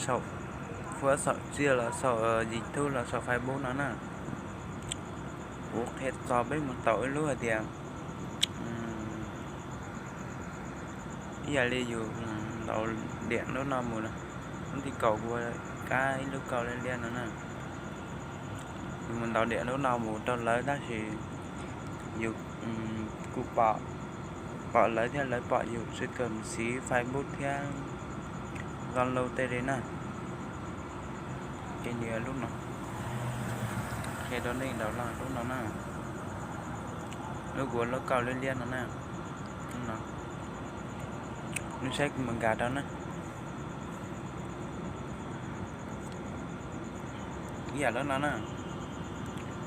saum, fuab saum txiaj los saum YouTube los saum Facebook no na. Kuv qhia txog peb mus ntaus ib lub hais tias ib yam li yus ntaus diam lub no mus, lub ntiv kaus kuv kab ib lub kaus liab liab no na. Yus mus ntaus diam lub no mus rau lawv tab sis yus kuj pom, pom lawv thiab lawv pom yus, tsis kawm siv Facebook thiab Zalo tej li na. Ces nws lub no, qhia rau nej ntaus lub no na. Lub kuv lub kaus liab liab no na. Lub no, nej saib kuv mus nkag rau na. Ib yam lub no na,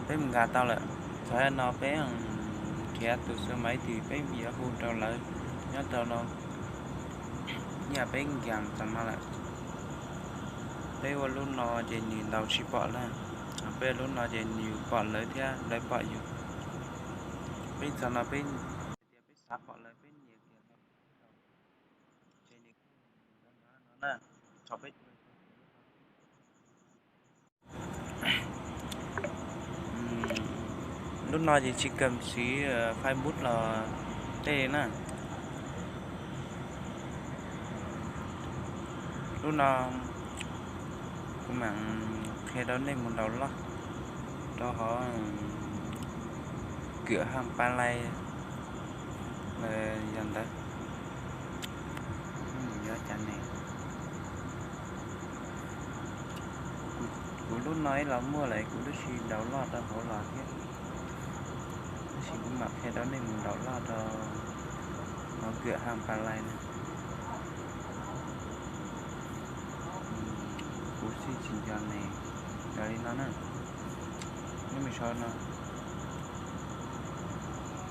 peb mus nkag tau lawm. Txog no peb nrhiav tus xu maiv tim peb yuav hu rau lawv nyob rau no. Ib yam peb nkag txog no lawm, peb ua lub no ces nws ntaus tsis pom lawm. Peb ua lub no ces nws pom lawv thiab lawv pom yus. Peb txog no peb, tias peb xav pom lawv peb nyiam tias lawv pom, ces nws kuj mus rau no na. Thaum peb lub no ces tsis kawm siv Facebook los tej na. Lub no kuv mam qhia rau nej mus ntaus loj rau hauv kwm haj pa lais los yog ntawd. Kuv lub no ib los muaj lawm kuv twb tsis ntaus loj rau hauv los thiab. Tab sis kuv mam qhia rau nej mus ntaus loj rau hauv kwm haj pa lais na. Kuv xij tsis nco ne, yog li no na. Neb mus sau no,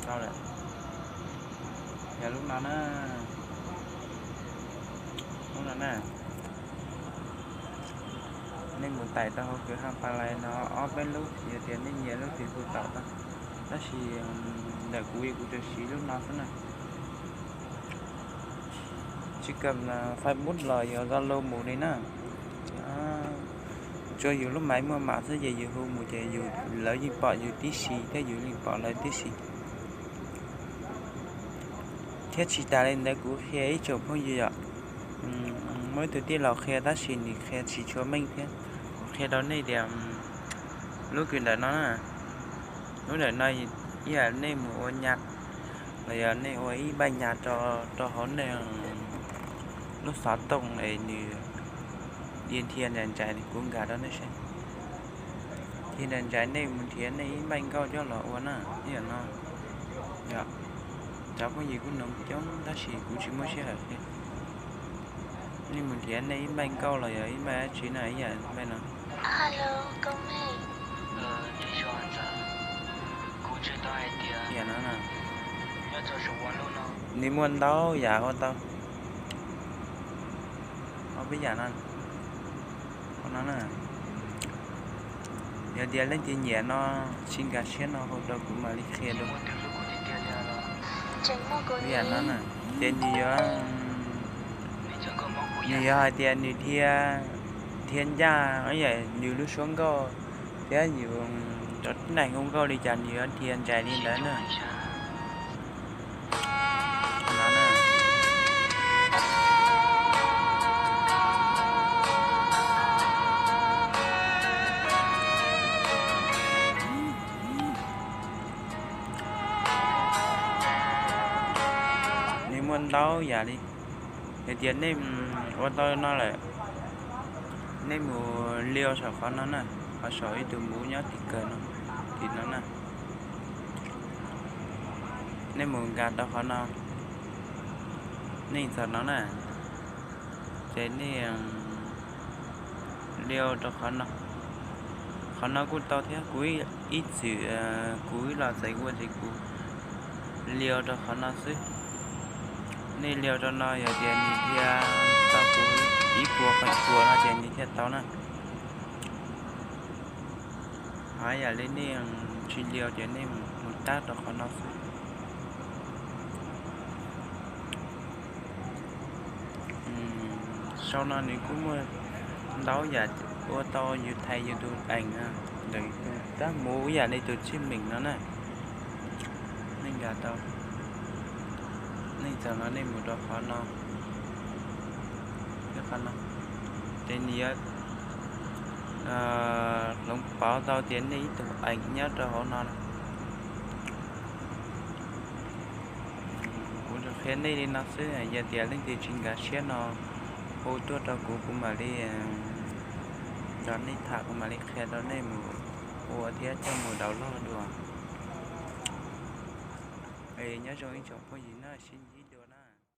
tau lawm. Yog lub no na, lub no na. Nej mus tais rau hauv kwv haj pa lais no ob peb lub, yog tias nej nyiam lub twg hu tau tau. Tab sis ntawm kuv kuv tsuas siv lub no xwb na. Tsis kam Facebook los yog Zalo mus li na. Tsuas yus lub maiv muaj mam xwb ces yus hu mus ces yus, lawv yeej pom yus tib si thiab yus yeej pom lawv tib si. Thiab tsis tas li ntawd kuv qhia ib tsoom phooj ywg yom, muaj ib tug tij laug qhia tab sis nws qhia tsis tshua meej thiab. Kuv qhia rau nej tias lub kws ntawm no na, lub ntawm no ib yam nej mus ua nyas los yog nej ua ib npaij nyas rau hauv nej lub xov tooj es nws dhia nrhia ntsais ntsais, kuv nkag rau nej saib. Dhia ntsais ntsais nej mus nrhiav nej ib npaij nkauj coj los ua na, ib yam no. Yog, cov phooj ywg kuj noog coob tab sis kuv tsis muaj sij hawm qhia. Nej mus nrhiav nej ib npaij nkauj los yog ib npaij dab tsi na, ib yam npaij no. Ib yam no na. Nws muaj ntau yam ua tau. Ob peb yam no, no na. Yog tias leej twg nyiam no, tsis nkag siab no hu rau kuv mam li qhia dua. Ib yam no na, ces nws yuav, nws yuav hais tias nws dhia, dhia ncaj, yam yus lub suab nkauj thiab yus cov neeg hu nkauj li cas nws yuav dhia ntsais li ntawd na. Nws muaj ntau yam li. Yog tias nej ua tau no lawm, nej mus liu saum qhov no na, qhov saum ib tug muv nyob tim kawg no, tim no na. Nej mus nkag rau qhov no, nej txog no na, ces nej liu rau qhov no. Qhov no kuj tau thiab, kuv ib txwm kuv ib los txais ua ces kuv liu rau qhov no xwb. Nej liu rau no yog tias nws thiaj tau kuv ib puas feem pua no ces nws thiaj tau na. Hais yam li nej tsis liu ces nej mus tab rau qhov no xwb. Sau no nws kuj muaj ntau yam ua tau yus thaiv yus tus eem ntawm tus rab mus ib yam li tus tsij meem no na. Nej nkag tau, nej txaus no nej mus rau qhov no, qhov no, ces nws yuav hloov pauv tau tias nej ib tug eem nyob rau hauv no. Kuv qhia nej li no xwb, yog tias leej twg tsis nkag siab no hu tuaj rau kuv, kuv mam li nrog nej tham, kuv mam li qhia rau nej mus ua thiab coj mus download dua. Nyob zoo ib tsoom phooj ywg na, sib ntsib.